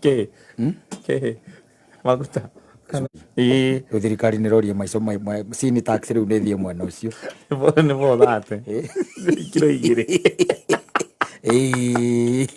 Kĩ? Kĩ? Maguta. Ĩĩ. Rĩu thirikari nĩ roria maico sin tax rĩu nĩ thiĩ mwena ũcio. Nĩ bothate. Kiro 2. Ĩĩ.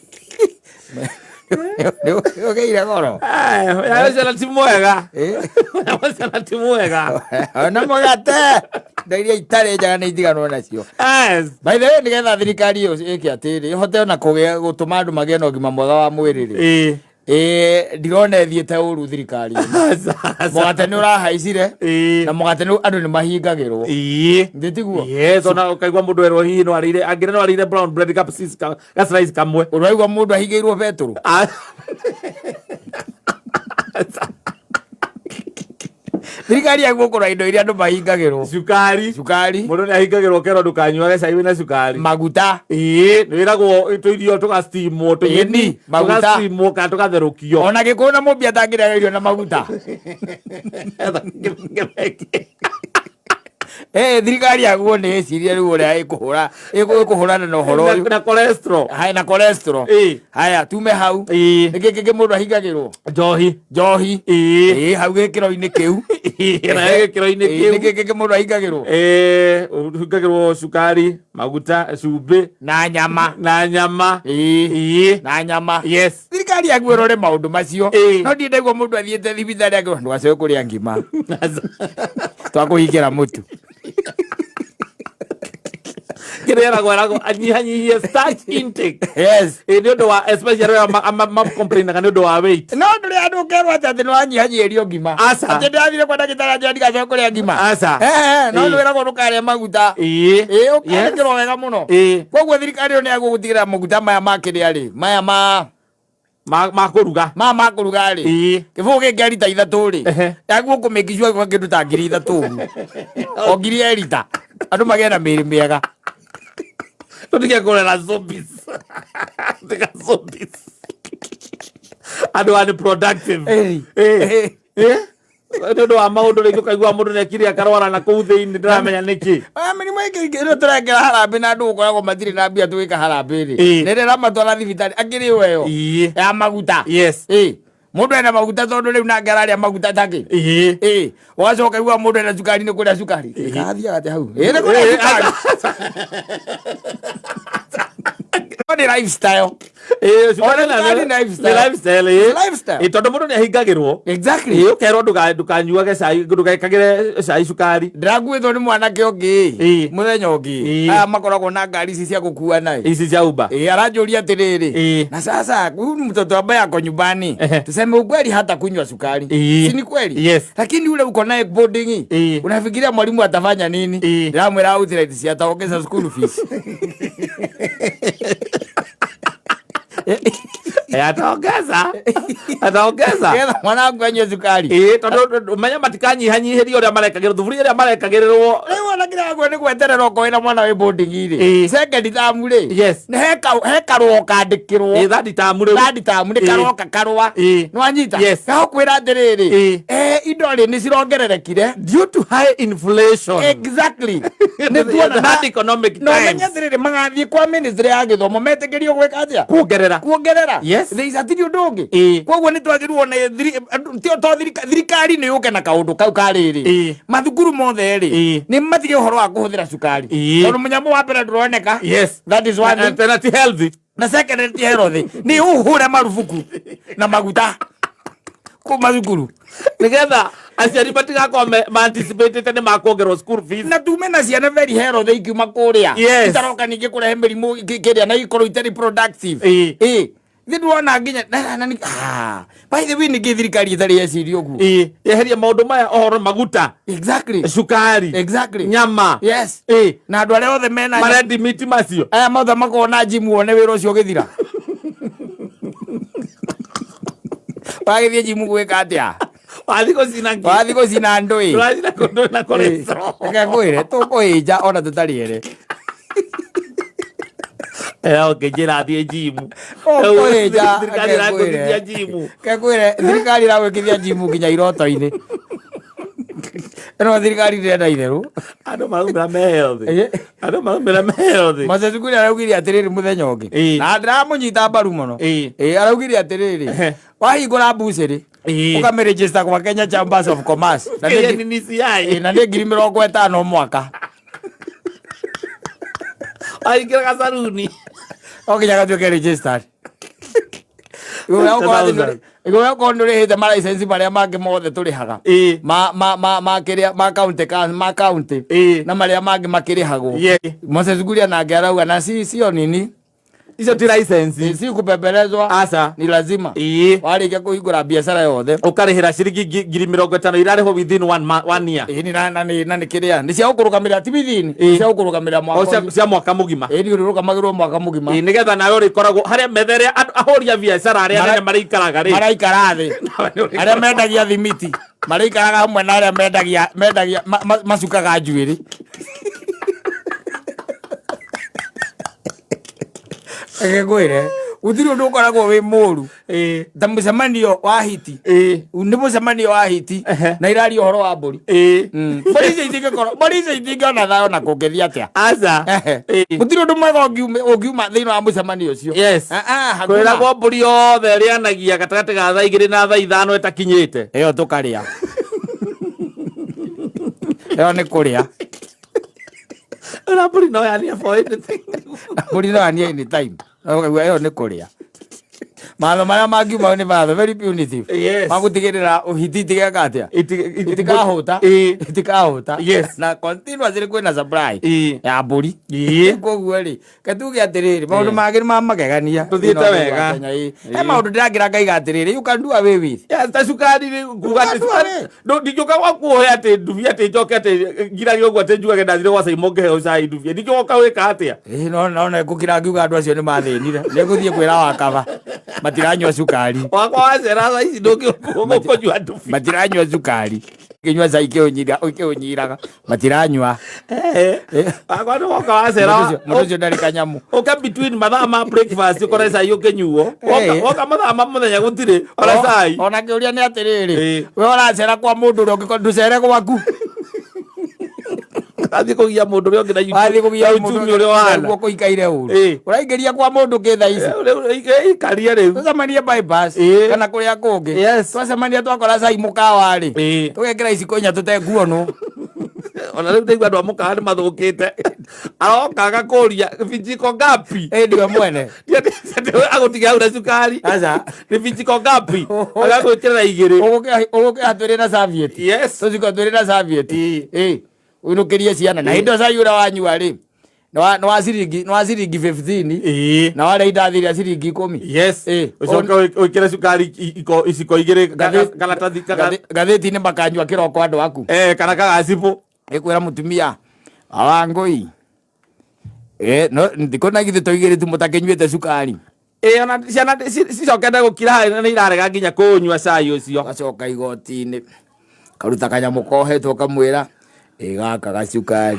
Nĩ ũgĩire goro. Ya ciana ti mwega. Ya ciana ti mwega. Ona mũgate. Indo iria itarĩ njega nĩ itiganwo nacio. Yes. By the way, nĩgetha thirikari ĩyo ĩke atĩrĩ, ĩhote ona kũgĩa gũtũma andũ magĩe na ũgima mwega wa mwĩrĩ rĩ. Ĩĩ. Ĩĩ, ndirona ĩthiĩte ũru thirikari ĩno. Mũgate nĩ ũrahaicire Ĩĩ. na mũgate nĩ andũ nĩ mahingagĩrwo. Ĩĩ. Nĩ tiguo? Yes, ona ũkaigua mũndũ erwo hihi no arĩire angĩre no arĩire brown bread ka slice ka slice kamwe. Ũraigua mũndũ ahingĩirwo betũrũ. Ah. Thirikari yagwo kũrora indo iria andũ mahingagĩrwo. Cukari. Cukari, Mũndũ nĩ ahingagĩrwo kerwo ndũkanyuage cai wĩna cukari. maguta. Ĩĩ, nĩ wĩragwo tũirio tũgasteamwo, tũnyeni Ĩni, maguta. tũgasteamwo kana tũgatherũkio. Ona gĩkũyũ na mũmbi atangĩrĩa irio na maguta. Eh, thirikari yaguo nĩ ĩcirie rĩu ũrĩa ĩkũhũra ĩkũhũrana na ũhoro ũyũ. Na cholesterol. Haya na cholesterol. Ĩĩ. Haya tume hau. Ĩĩ. Nĩkĩ kĩngĩ mũndũ ahingagĩrwo? Njohi. Njohi. Ĩĩ. Ĩĩ, hau gĩkĩro-inĩ kĩu. Ĩĩ, na gĩkĩro-inĩ Ĩĩ, kĩu. Nĩkĩ kĩngĩ mũndũ ahingagĩrwo? Ĩĩ, ũhingagĩrwo cukari, maguta, cumbĩ Na nyama. na nyama. Ĩĩ. Ĩĩ. Na nyama. Yes. Thirikari yaguo ĩrore maũndũ macio. Ĩĩ. No ndirĩ ndaigua mũndũ athiĩte thibitarĩ akĩrwo ndũgacoke kũrĩa ngima. Twakũhingĩra mũtu. Kĩrĩa eragwo eragwo anyihanyihie starch intake. Yes. Ĩĩ, nĩ ũndũ wa especially arĩa macomplainaga nĩ ũndũ wa weight. No ndũrĩ andũ ũkerwo atĩ atĩ nĩwanyihanyihĩrio ngima. Aca. Atĩ ndĩrathire kwa ndagĩtarĩ anjĩra ndigacoke kũrĩa ngima. Aca. Eh, no Ĩĩ. nĩwĩragwo ndũkarĩe maguta. Ĩĩ. Ĩĩ, ũkandĩkĩrwo wega mũno. Ĩĩ. Koguo thirikari ĩyo nĩyagwo gũtigĩrĩra maguta maya ma kĩrĩa rĩ, maya ma Ma ma kũruga. ma ma kũruga rĩ. Ĩĩ. Kĩbũgũ gĩkĩ kĩa rita 3 rĩ. Ehe. Yaguo kũmĩkicua kwa kĩndũ ta 3,000 ũguo. O ngiri ya rita. Andũ magĩe na mĩĩrĩ mĩega. Tũtige kũrera zombies. Tiga zombies. Andũ unproductive. Ĩĩ. Ĩĩ. Ĩĩ. Nĩ ũndũ wa maũndũ rĩngĩ ũkaigua mũndũ nĩekire akarwara na kũu thĩinĩ ndĩramenya nĩkĩ. Aya mĩrimũ ĩngĩ ĩngĩ ĩno tũrekĩra harambĩ na andũ gũkoragwo matirĩ na mbia tũgĩka harambĩ rĩ. Ĩĩ. Nĩ ĩramatwara thibitarĩ akĩrĩ o ĩyo. Ĩĩ. Ya maguta. Yes. Ĩĩ. Mũndũ ena maguta tondũ rĩu nake ararĩa maguta takĩ. Ĩĩ. Ĩĩ. Ũgacoka igua mũndũ ena cukari nĩ kũrĩa cukari. Kathiaga atĩa hau? Ĩĩ nĩ kũrĩa cukari. No nĩ lifestyle. Ĩĩ, cukari Ona na- cukari nĩ lifestyle. nĩ lifestyle, ĩĩ. It's lifestyle. Ĩĩ, tondũ mũndũ nĩ ahingagĩrwo. Exactly. Ĩĩ, ũkerwo ndũkanyuage cai ndũgekagĩre cai cukari. Ndĩrakuĩtwo nĩ mwanake ũngĩ Ĩĩ. mũthenya ũngĩ Ĩĩ. aya makoragwo na ngari ici cia gũkuana ĩ. Ici cia Uber. Ĩĩ, aranjũria atĩrĩrĩ Ĩĩ. na sasa huyu mtoto ambaye ako nyumbani Ehe. tuseme ukweli hata kunywa sukari Ĩĩ. si ni kweli Yes. lakini ule uko naye boarding Ĩĩ. unafikiria mwalimu atafanya nini Ĩĩ. ndĩramwĩra outright si ataongeza school fees Eh, ataongeza ataongeza Nĩgetha mwanangu anyue cukari ĩĩ tondũ menya matikanyihanyihĩrio ũrĩa marekagĩrwo thuburia ĩrĩa marekagĩrĩrwo rĩu ona kĩrĩa waguo nĩ gweterera okorwo wĩna mwana wĩ boarding rĩ Ĩĩ. second term rĩ Yes. nĩ he karũa ũkandĩkĩrwo ĩĩ third term rĩu third term nĩ Ĩĩ. karoka karũa Ĩĩ. nĩwanyita Yes. gagũkwĩra atĩrĩrĩ Ĩĩ. eh, indo rĩ nĩ cirongererekire due to high inflation exactly nĩ tuona The hard economic na ũmenye times. atĩrĩrĩ magathiĩ kwa ministry ya gĩthomo metĩkĩrio gwĩka atĩa kuongerera kuongerera Yes. There is hatirĩ ũndũ ũngĩ Ĩĩ. koguo nĩ twagĩrĩirwo nĩ ti to thirikari nĩ yũke na kaũndũ kau ka rĩrĩ Ĩĩ. mathukuru mothe rĩ Ĩĩ. nĩ matige ũhoro wa kũhũthĩra cukari Ĩĩ. tondũ mũnyamũ wa mbere ndũroneka yes that is one Na- thing. tena ti healthy Na second ti healthy nĩ ũhũre marubuku na maguta kũ mathukuru nigetha aciari matigakorwo ma-anticipatĩte nĩ makuongerwo school fees Na tume na ciana very healthy ikiuma kũrĩa Yes. itaroka ningĩ kũrehe mĩrimũ kĩrĩa na ikorwo itarĩ productive. Ĩĩ. Ĩĩ thĩ ndwona nginya na ah, by the way ningĩ thirikari ĩtarĩ yeciria ũguo. Ĩĩ, yeherie maũndũ maya ũhoro maguta, Exactly. cukari, Exactly. nyama. Yes. Ĩĩ. Na andũ arĩa othe mena marendi miti macio. Aya mothe makoragwo na njimu wone wĩra ũcio ũgĩthira. Wagĩthiĩ njimu gwĩka atĩa? Wathiĩ gũcina kĩ? Wathiĩ gũcina andũ ĩ. Ũracina kũndũ na cholesterol. Reke ngwĩre tũkũhĩnja ona tũtarĩ erĩ. Eh, okay, njĩra thiĩ njimu. Ũkũhĩnja. Thirikari ĩrakũthithia njimu. Reke ngwĩre thirikari ĩragwĩkithia njimu nginya iroto-inĩ. Ĩno thirikari ndĩrenda itherũ. Andũ maraumĩra me healthy. Ĩ. Andũ maraumĩra me healthy. Moses Kuria araugire atĩrĩrĩ mũthenya ũngĩ. Ĩ. Na ndĩramũnyita mbaru mũno. Ĩ. Ĩ, araugire atĩrĩrĩ, Ehe. wahingũra mbucĩrĩ Ĩ. ũkamĩregister kwa Kenya Chambers of Commerce na nĩ ngiri- KNCCI. ĩ, na nĩ 50,000 mwaka. Waingĩra gacaruni. No nginya gatuĩke registered. Igũrũ rĩa gũkorwo atĩ nĩ- igũrũ rĩa gũkorwo nĩ ũrĩhĩte ma license marĩa mangĩ mothe tũrĩhaga. Ĩ. Ma kĩrĩa ma county ma county Ĩ. na marĩa mangĩ makĩrĩhagwo. Yeah. Moses Kuria nake arauga na si sio nini Icio ti license. si kupembelezwa Aca. ni lazima. Ĩ. Warĩkia kũhingũra biacara yothe Ũkarĩhĩra ciringi 50,000 irarĩhwo within one year. ĩni na nĩ kĩrĩa nĩ cia gũkũrũgamĩrĩra ti within, Ĩ. nĩ cia gũkũrũgamĩrĩra O mwaka cia ũcio. cia mwaka mũgima. Ĩni ũrĩrũgamagĩrwo mwaka mũgima. Ĩ, nĩgetha nawe ũrĩkoragwo harĩa metha ĩrĩa andũ ahũri a biacara arĩa Mara- anene marĩikaraga rĩ. Maraikara thĩ. Nawe nĩ ũrĩkoragwo- Arĩa mendagia thimiti marĩikaraga hamwe na arĩa mendagia macukaga njuĩrĩ. Reke ngwĩre gũtirĩ ũndũ ũkoragwo wĩ mũru Ĩ. ta mũcemanio wa hiti. Ĩ. Nĩ mũcemanio wa hiti Ehe. na iraria ũhoro wa mbũri. Ĩ. Mbũri icio itingĩkorwo, mbũri icio itingĩona thayũ na kũngĩthiĩ atĩa. Aca. Ehe. Ĩ. Gũtirĩ ũndũ mwega ũngiuma thĩinĩ wa mũcemanio ũcio. Yes. Ah, ah, hakuna. Kwĩragwo mbũri yothe ĩrĩanagia gatagatĩ ga thaa 2 na thaa 5 ĩtakinyĩte. Ĩyo tũkarĩa. Ĩyo nĩ kũrĩa. Ona mbũri no yanie for anything. Mbũri no yanie anytime. Na ũkaigua ĩyo nĩ kũrĩa. Matho marĩa mangiuma nĩ matho very punitive. Yes. Magũtigĩrĩra ũhiti itigeka atĩa. Itikahũta. Ĩ. Itikahũta. Yes. Na continuously kwĩna supply Ĩ. ya mbũri. Ĩ. Koguo rĩ, ke tuge atĩrĩrĩ, maũndũ Ĩ. mangĩ nĩ ma magegania. Tũthiĩte Thĩinĩ wa wega. Kenya, ĩ. He Ĩ. maũndũ ndĩrakĩra ngaiga atĩrĩrĩ, you can do away with. Yes, ta cukari rĩ, nguga atĩ Ndũkatware. cukari ndingĩũka gwaku ũhe atĩ ndubia atĩ njoke atĩ ngirage ũguo atĩ njugage ndathire gwa Simon ngĩheo cai ndubia ndingĩgoka gwĩka atĩa. Ĩ, no no ngũkira ngiuga andũ acio nĩ mathĩnire. Nĩ ngũthiĩ kwĩra wakaba. Matiranyua cukari. Wakwa wacera thaa ici ndũngĩkũnyua ndubia. Matiranyua cukari. Kĩnyua cai kĩũnyiraga. Matiranyua. Eh, wakwa nĩ woka wacera. Mũndũ ũcio ndarĩ kanyamũ. Ũka between mathaa ma breakfast ũkore cai ũkĩnyuo. Woka Eh. woka mathaa ma mũthenya gũtirĩ ona cai. Ona kĩũria nĩ atĩrĩrĩ, Ĩ. we ũracera kwa mũndũ ũrĩa ũngĩkorwo ndũcere gwaku. Athiĩ kũgia mũndũ ũrĩa ũngĩ na Wathiĩ kũgia na mũndũ uchumi ũrĩa ũhana. Nĩguo kũikaire ũru. Ĩ. Ũraingĩria kwa mũndũ kĩ thaa ici. Rĩu ikaria rĩu. Tũcemanie bypass Ĩ. kana kũrĩa kũngĩ. Yes. Twacemania twakora cai mũkawa rĩ. Ĩ. Tũgekĩra iciko inya tũtekuonwo. Ona rĩu ndaigua andũ a mũkawa nĩ mathũkĩte. Aroka agakũria vijiko ngapi? Ĩ ndiwe mwene. Ti atĩ agũtiga hau na cukari. Aca. Nĩ vijiko ngapi? Agagwĩkĩrĩra igĩrĩ. Ũgũkĩha twĩrĩ na serviette. Yes. Tũciko twĩrĩ na serviette. Ĩ. Ĩ. Ũinũkĩrie ciana. Na hĩndĩ ĩyo cai ũrĩa wanyua rĩ. Nĩ wa ciringi 15. Ĩ. Na warĩa indathi rĩa ciringi 10. Yes. Ĩ. Ũcoke wĩkĩre cukari iciko igĩrĩ karatathi Ngathĩti-inĩ makanyua kĩroko andũ aku. eh kana kagacibũ. Ĩkwĩra mũtumia awangũi. No thikũ na githĩ to igĩrĩ tu mũtakĩnyuĩte cukari. Ĩ ona ciana cicokete gũkira nĩ irarega nginya kũnyua cai ũcio. Gacoka igoti-inĩ karuta kanyamũ kohetwo kamwĩra ĩ gaka gacukari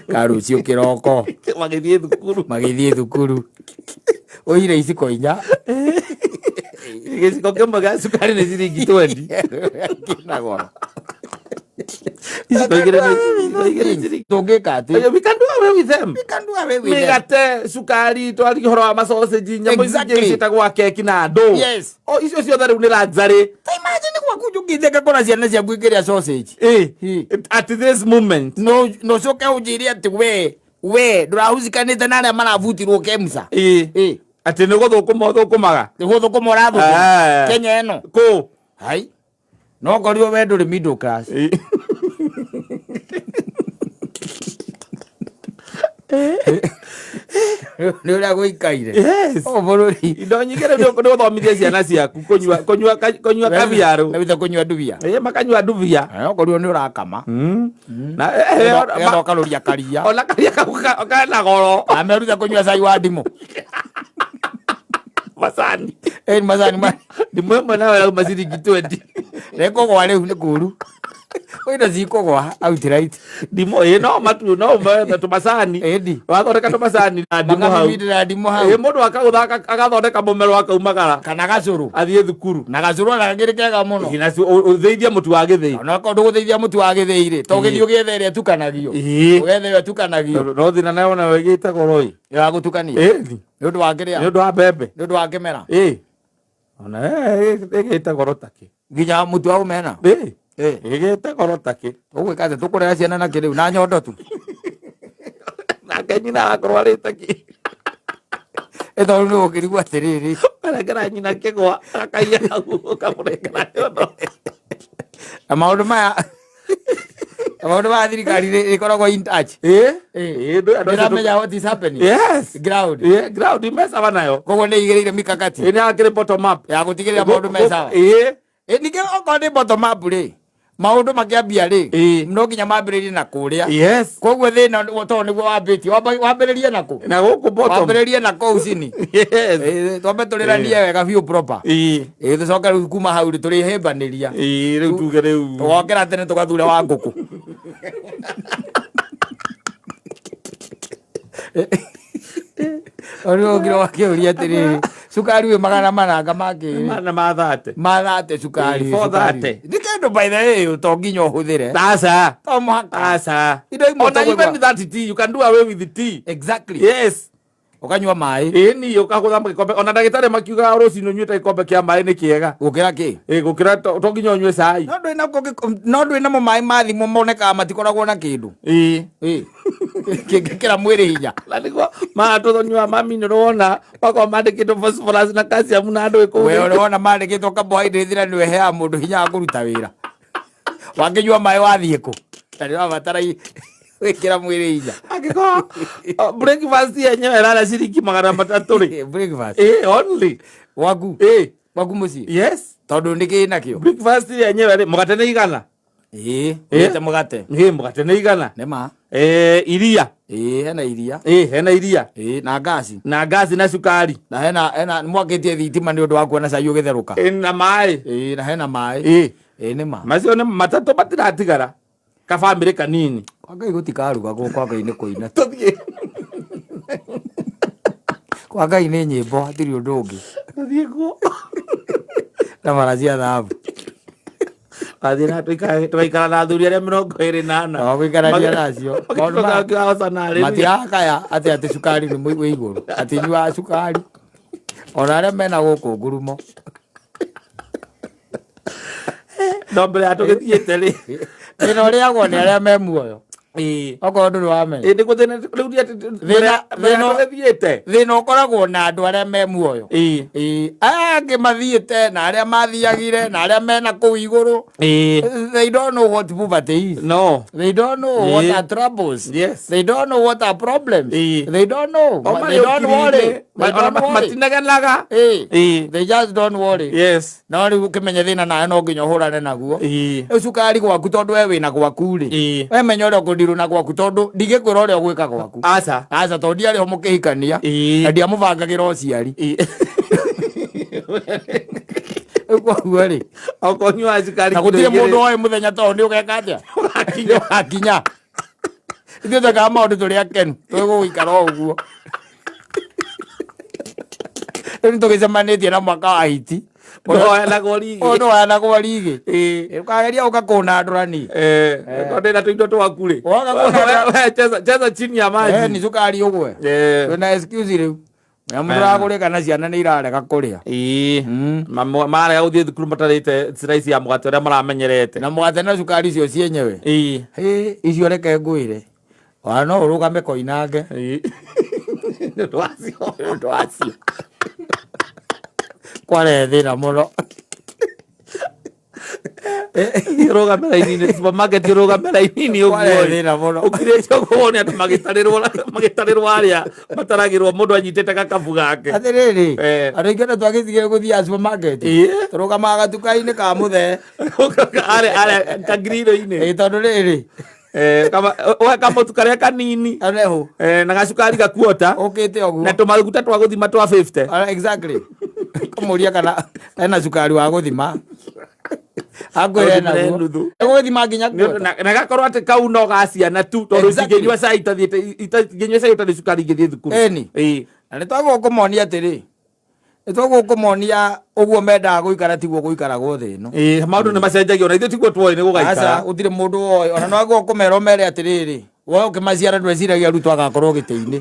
ka rũciũ kĩroko Magĩthiĩ thukuru. Magĩthiĩ thukuru ũire iciko inya. Gĩciko kĩmwe gĩa cukari nĩ ciringi 20. Kĩna goro. Iciko igĩrĩ nĩ ciringi. Tũngĩka atĩ We can do away with them. We can do away with them. Mĩgate, cukari, twaririe ũhoro wa masausage, nyamũ ici Exactly. ingĩ ciĩtagwo keki na andũ. Yes. O icio ciothe rĩu nĩ luxury. Ta imagine gwaku njũkĩte ngakora ciana ciaku ikĩrĩa sausage. Ĩ. Hi. At this moment. No coke ũnjĩre atĩ we ndũrahucikanĩte na arĩa marabutirwo KEMSA. Ĩ. Ĩ. Atĩ nĩ gũthũkũma ũthũkũmaga. Nĩ gũthũkũma ũrathũkũma Eh. Kenya ĩno. Kũ? Hai, no korirwo we ndũrĩ middle class. Ĩ. Nĩ ũrĩa gũikaire. Yes. O bũrũri. Indo nyingĩ rĩu nĩ ũthomithie ciana ciaku kũnyua kabiarũ. Nĩ kũnyua ndubia. Ĩ, makanyua ndubia. No korirwo nĩ ũrakama. Na Nĩgetha ũkarũria karia. Ona karia kau kana goro. Ameruta kũnyua cai wa ndimũ. Macani. Ĩ macani ma Ndimũ ĩmwe nayo yauma ciringi 20. Nĩkũgwa rĩu nĩ kũru. Kwĩ indo cikũgwa outright. Ndimũ ĩ no matu no methe tũmacani. Ĩndi. Wathondeka tũmacani na ndimũ hau. Makamimindĩra ndimũ hau. Ĩ mũndũ akagũtha agathondeka mũmero akaumagara. Kana gacũrũ. Athiĩ thukuru. Na gacũrũ ona gakĩrĩ kega mũno. Ĩ, nacio ũthĩithie mũtu wa gĩthĩi. Ona okorwo ndũgũthĩithia mũtu wa gĩthĩi rĩ, to ũgĩthiĩ ũgĩethe ĩrĩa ĩtukanagio. Ĩ. Ũgethe ĩyo ĩtukanagio. No thĩna nayo nayo ĩgĩte goro ĩ. Ya gũtukania. Ĩ. Nĩ ũndũ wa kĩrĩa? Nĩ ũndũ wa mbembe. Nĩ ũndũ wa kĩmera. Ĩ. Ona ĩgĩte goro takĩ. Nginya mũtu wa omena. Ĩ. Ĩ. Ĩgĩte goro takĩ. Ũgwĩka atĩa? Tũkũrera ciana na kĩrĩu na nyondo tu. Nake nyina akorwo arĩte kĩ. Ĩ tondũ nĩ ũkĩrigwo atĩrĩrĩ. Ũkarengera nyina kĩgwa akaiya hau ũkamũrengera nyondo. Na maũndũ maya na maũndũ maya thirikari ĩkoragwo in touch. Ĩ. Ĩ. Ĩ, andũ acio Ndĩramenya what is happening. Yes. Ground. Ĩ, ground imecawa nayo. Koguo nĩ igĩrĩire mikakati Ĩ nĩ akĩrĩ bottom up. ya gũtigĩrĩra maũndũ me sawa. Ĩ. Ĩ, ningĩ okorwo nĩ bottom up rĩ, maũndũ makĩambia rĩ, Ĩ. no nginya mambĩrĩrie na kũrĩa. Yes. Koguo thĩna tondũ nĩguo wambĩtie, wambĩrĩrie na kũ? Na gũkũ bottom. Wambĩrĩrie na kũu cini. Yes. Ĩ, twambe tũrĩranie wega biũ proper. Ĩ. Ĩ, tũcoke rĩu kuma hau rĩ tũrĩhĩmbanĩria. Ĩ, rĩu tuge rĩu. Tũgokĩra tene tũgathure wa ngũkũ. Ũrĩa ũngire wakĩũria atĩrĩrĩ, cukari wĩ 400 makĩrĩ. Mana mathate. Mathate cukari. Ĩ, four cukari. thate. Nĩ kĩndũ by the way to nginya ũhũthĩre. Aca. To mũhaka. Aca. Indo imwe Ona tũgũigua- even that tea, you can do away with the tea. Exactly. Yes. Ũkanyua maĩ. Ĩ ni ũkagũtha gĩkombe ona ndagĩtarĩ makiugaga rũcinĩ ũnyuĩte gĩkombe kĩa maĩ nĩ kĩega. Gũkĩra kĩ? Ĩ gũkĩra to nginya ũnyue cai. No ndwĩ nako no ndwĩ namo maĩ ma thimũ monekaga matikoragwo na kĩndũ. Ĩ. Ĩ. Kĩngĩkĩra mwĩrĩ hinya. Na nĩguo maya tũnyua ma mineral wona makoragwo mandĩkĩtwo phosphorus na calcium na andũ ĩkũu. We ũrĩ wona mandĩkĩtwo carbohydrate na nĩwe ĩheaga mũndũ hinya wa kũruta wĩra. Wakĩnyua maĩ wathiĩ kũ? Na nĩũrabatara gwĩkĩra mwĩrĩ hinya. Angĩkorwo breakfast yenyewe ĩrarĩa ciringi 300 rĩ. Breakfast. Ĩ only. Gwaku. Ĩ. Gwaku mũciĩ. Yes. Tondũ nĩ kĩĩ nakĩo? Breakfast yenyewe rĩ mũgate nĩ 100. Ĩ. Ĩ. Ũrĩte mũgate. Ĩ mũgate nĩ 100. Nĩ ma. Eh, iria. Ĩ hena iria. Ĩ hena iria. Ĩ na ngaci. Na ngaci na cukari. Na hena nĩmwakĩtie thitima nĩ ũndũ wa kuona cai ũgĩtherũka. Ĩ na maĩ. Ĩ na hena maĩ. Ĩ. Ĩ nĩ ma. Macio nĩ matatũ matiratigara. Kabamĩrĩ kanini. Kwa Ngai gũtikarugagwo, kwa Ngai nĩ kũina. Tũthiĩ. Kwa Ngai nĩ nyĩmbo hatirĩ ũndũ ũngĩ. Tũthiĩ kuo. Na mara cia thahabu. Athiĩ na tũgaikara na athuri arĩa 24. No gũikarania nacio. Maũndũ maya- Maũndũ Matirakaya atĩ atĩ cukari nĩ wĩ igũrũ. Atĩ nyuaga cukari. Ona arĩa mena gũkũ ngurumo. No mbere ya tũgĩthiĩte rĩ. Thĩna ũrĩagwo nĩ arĩa me muoyo. Ĩ. Okorwo ndũrĩ wamenya. Ĩ nĩguo thĩna rĩu nĩ atĩ mbere ya tũgĩthiĩte. Thĩna ũkoragwo na andũ arĩa me muoyo. Ĩ. Ĩ, aya angĩ mathiĩte na arĩa mathiagire na arĩa mena kũu igũrũ. Ĩ. They don't know what poverty is. No. They don't know what Ĩ. are troubles. Yes. They don't know what are problems. Ĩ. They don't know. O They don't worry. They don't worry. Matinagenaga. Ĩ. Ĩ. They just don't worry. Yes. No rĩu ũkĩmenye thĩna nawe no nginya ũhũrane naguo. Ĩ. Rĩu cukari gwaku tondũ we wĩna gwaku rĩ. Ĩ. We menya ũrĩa ũkũndirwo na gwaku tondũ ndingĩkwĩra ũrĩa ũgwĩka gwaku. Aca. Aca tondũ ndiarĩ ho mũkĩhikania. Ĩ. Na ndiamũbangagĩra ũciari. Ĩ. Rĩu koguo rĩ. Okorwo nyuaga cukari Na kilo gũtirĩ igĩrĩ. mũndũ oĩ mũthenya tondũ nĩ ũgeka atĩa. Ũgakinya. Ũgakinya. Ithuĩ twekaga maũndũ tũrĩ akenu. Tũgũgũikara o ũguo. Rĩu nĩtũgĩcemanĩtie na mwaka wa hiti. Ndũhoyanagwo rigi. Ũyũ ndũhoyanagwo rigi. Ĩ. Ũkageria gũka kũnandũrani. Eh, ndĩna tũindo twaku rĩ. Woka kũnandũra- We, cheza cheza chini ya maji. Nĩ cukari ũgwe. Eh. Twĩna excuse rĩu. Na mũndũ aragũrĩka na ciana nĩ irarega kũrĩa. Ĩ. Marega gũthiĩ thukuru matarĩte slice ya mũgate ũrĩa maramenyerete. Na mũgate na cukari icio cienyewe. Ĩ. Hĩ, icio reke ngwĩre. Ona no ũrũgame koinange. Ĩ. Nĩ ũndũ wacio. Nĩ ũndũ wacio. Kwarehe thĩna mũno. Ũrũgame raini-inĩ supermarket ũrũgame raini-inĩ ũguo. Kwarehe thĩna mũno. Ũkirĩte ũguo wone andũ magĩtarĩrwo arĩa mataragĩrwo mũndũ anyitĩte gakabu gake. Atĩrĩrĩ, Eh. andũ aingĩ ona twagĩtigire gũthiaga supermarket. Ĩ. Tũrũgamaga gatuka-inĩ ka mũthee. Arĩa kangiriro-inĩ. Ĩ tondũ rĩrĩ, Eh, kama ũhe kamũtu karĩa kanini. areho Eh, na gacukari gakuota ũkĩte ũguo. na tũmaguta twa gũthima twa 50. Exactly. Kũmũria kana ena cukari wa gũthima. Akwĩre Aũthimĩre naguo. nuthu. Egũgĩthima nginya Nĩ ũndũ kuota. na gakorwo atĩ kau no ga ciana tu tondũ Exactly. itingĩnyua cai itathiĩte itingĩnyua cai ũtarĩ cukari ingĩthiĩ thukuru. Ĩni. Ĩĩ. Na nĩ twagwo kũmonia atĩrĩ, nĩ twagwo kũmonia ũguo mendaga gũikara tiguo gũikaragwo thĩ ĩno. Ĩĩ, maũndũ nĩ macenjagia ona ithuĩ tiguo tuoĩ nĩ Aca, gũgaikara. gũtirĩ mũndũ woĩ. Ona no agwo kũmera ũmere atĩrĩrĩ, we ũkĩmaciara ndweciragia arutwo agakorwo gĩtĩ-inĩ.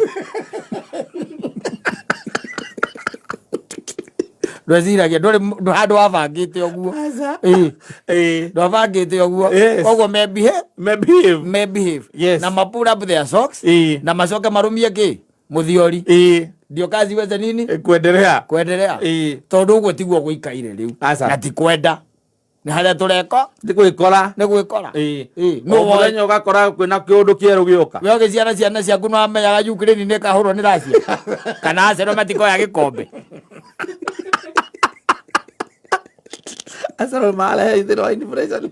Ndweciragia, ndũrĩ ndũ handũ wabangĩte ũguo. Ĩĩ. Ĩĩ. Ndwabangĩte ũguo. Yes. Koguo me behave, Mebehave. me behave. Yes. Na ma pull up their socks. Ĩĩ. Na macoke marũmie kĩ? Mũthiori. Ĩĩ. Ndio kazi weze nini? Kuendelea. Kwenderea. Ĩĩ. Tondũ ũguo tiguo gũikaire rĩu. Aca. Na ti kwenda. Nĩ harĩa tũreko Nĩ gwĩkora. nĩ gwĩkora. Ĩĩ. Ĩĩ. O mũthenya ũgakora kwĩna kĩũndũ kĩerũ gĩoka. We ũgĩciara ciana ciaku nĩ wamenyaga Ukraine nĩ ĩkahũrwo nĩ Russia kana Arsenal matikoya gĩkombe. Arsenal marehe thĩna wa inflation.